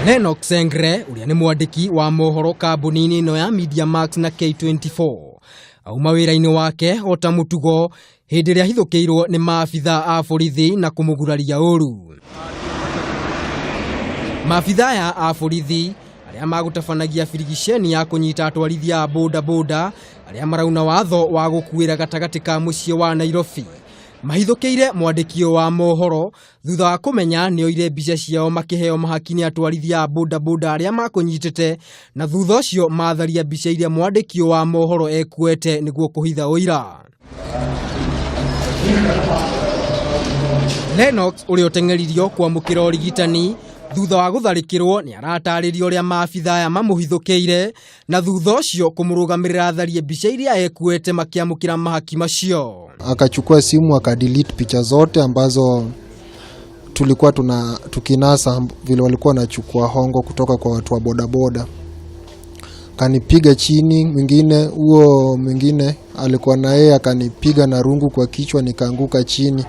Lennox Sengre ũrĩa nĩ mwandĩki wa mohoro kambuni-inĩ ĩno ya Media Max na K24 auma wĩra-inĩ wake o ta mũtugo hĩndĩ ĩrĩa ahithũkĩirwo nĩ maabitha a borithi na kũmũguraria ũru. Maabitha aya a borithi arĩa magũtabanagia birigiceni ya kũnyita atwarithia a bodaboda arĩa marauna watho wa gũkuĩra gatagatĩ ka mũciĩ wa Nairobi mahithũkĩire mwandĩki ũyũ wa mohoro thutha wa kũmenya nĩoire mbica ciao makĩheo mahaki nĩ atwarithia a bodaboda arĩa makũnyitĩte na thutha ũcio matharia mbica iria mwandĩki ũyũ wa mohoro ekuete nĩguo kũhitha ũira. Lennox ũrĩa ũteng'eririo kwamũkĩra ũrigitani thutha wa gũtharĩkĩrwo nĩ aratarĩria ũrĩa maabitha aya mamũhithũkĩire na thutha ũcio kũmũrũgamĩrĩra atharie mbica iria ekuete makĩamũkĩra mahaki macio. Akachukua simu akadelete picha zote ambazo tulikuwa tuna tukinasa vile walikuwa wanachukua hongo kutoka kwa watu wa bodaboda. Kanipiga chini, mwingine huo mwingine alikuwa na yeye akanipiga na rungu kwa kichwa nikaanguka chini.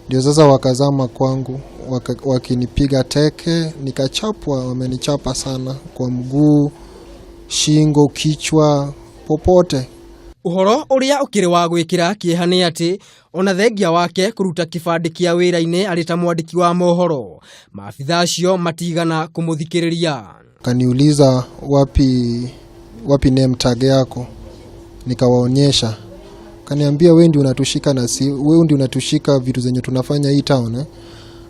Ndio sasa wakazama kwangu wakinipiga teke, nikachapwa, wamenichapa sana kwa mguu, shingo, kichwa, popote. Ũhoro ũrĩa ũkĩrĩ wa gwĩkĩra kĩeha nĩ atĩ ona thengia wake kũruta kĩbandĩ kĩa wĩra-inĩ arĩ ta mwandĩki wa mohoro maabitha acio matigana kũmũthikĩrĩria. Kaniuliza wapi wapi name tag yako, nikawaonyesha. Kaniambia wewe ndio unatushika na si wewe ndio unatushika vitu zenye tunafanya hii town eh?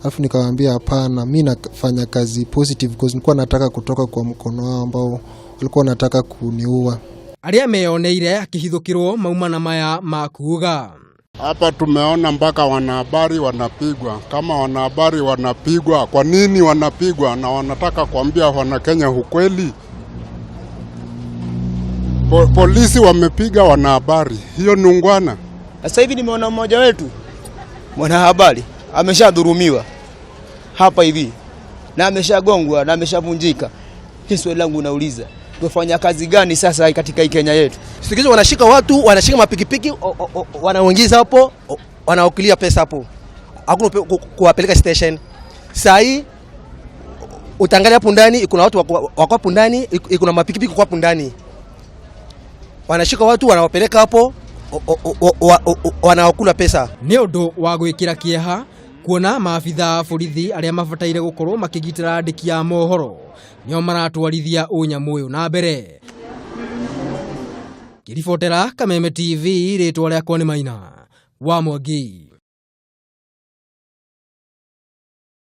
Alafu nikawaambia hapana, mi nafanya kazi positive because nilikuwa nataka kutoka kwa mkono wao ambao walikuwa wanataka kuniua. Arĩa meyoneire akĩhithũkĩrwo mauma na maya ma kuuga. Hapa tumeona mpaka wanahabari wanapigwa. Kama wanahabari wanapigwa, kwa nini wanapigwa? Na wanataka kuambia Wanakenya ukweli? Polisi wamepiga wanahabari, hiyo ni ungwana? Sasa hivi nimeona mmoja wetu mwanahabari ameshadhurumiwa hapa hivi na ameshagongwa na ameshavunjika. Hii swali langu nauliza, tufanya kazi gani sasa katika hii Kenya yetu? Siku hizi wanashika watu, wanashika mapikipiki, wanaingiza hapo, wanaokilia pesa hapo, hakuna kuwapeleka station. Saa hii utaangalia hapo ndani kuna watu wako hapo ndani, kuna mapikipiki kwa hapo ndani, wanashika watu wanawapeleka hapo, wanawakula pesa. Nĩ ũndũ wa gwĩkĩra kĩeha kuona maabitha a borithi arĩa mabataire gũkorwo makĩgitĩra andĩki a mohoro nĩo maratwarithia ũnyamũ ũyũ na mbere. Ngĩribotera Kameme TV, rĩtwa rĩakwa nĩ Maina wa Mwangi.